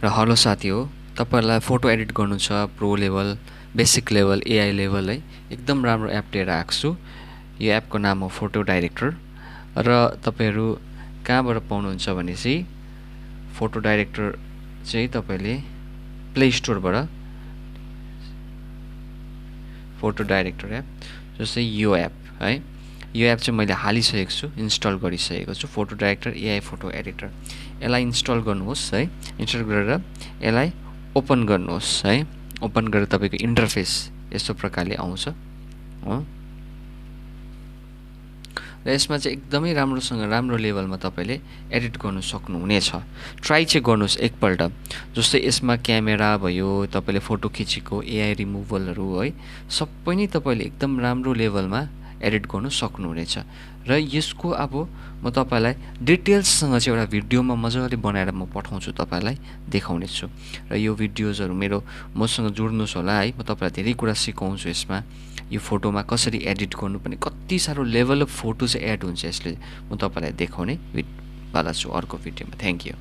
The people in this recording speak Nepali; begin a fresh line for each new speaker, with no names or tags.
र हेलो साथी हो, तपाईहरुलाई फोटो एडिट गर्नु छ pro level, basic level, AI level है, एकदम राम्रो एप लिएर आएको छु। यो एपको नाम हो फोटो डाइरेक्टर र तपाईहरु कहाँबाट पाउनुहुन्छ भने चाहिँ फोटो डाइरेक्टर चाहिँ तपाईले प्ले स्टोरबाट फोटो डाइरेक्टर एप जस्तै यो एप है, यो एप चाहिँ मैले हालिसकेको छु, इन्स्टल गरिसकेको छु। Photo director AI photo editor, यसलाई इन्स्टल गर्नुहोस् है। इन्स्टल गरेर यसलाई ओपन गर्नुहोस् है। ओपन गरेर तपाईको इन्टरफेस यस्तो प्रकारले आउँछ हो। र यसमा चाहिँ एकदमै राम्रोसँग राम्रो लेभलमा तपाईले एडिट गर्न सक्नुहुनेछ। ट्राई चाहिँ गर्नुहोस् एकपल्ट। जस्तै यसमा क्यामेरा भयो, तपाईले फोटो खिचेको एआई रिमुभलहरु है, सबै नै तपाईले एकदम राम्रो लेभलमा एडिट गर्न सक्नुहुनेछ। र यसको अब म तपाईलाई डिटेल्ससँग चाहिँ एउटा भिडियोमा मजाले बनाएर म पठाउँछु, तपाईलाई देखाउने छु। र यो भिडियोजहरु मसँग जुड्नुस् होला है। म तपाईलाई धेरै कुरा सिकाउँछु यसमा। यो फोटोमा कसरी एडिट गर्नुपर्ने, कति सारो लेभल अफ फोटो चाहिँ एड हुन्छ यसले, म तपाईलाई देखाउने वाला छु अर्को भिडियोमा। Thank you.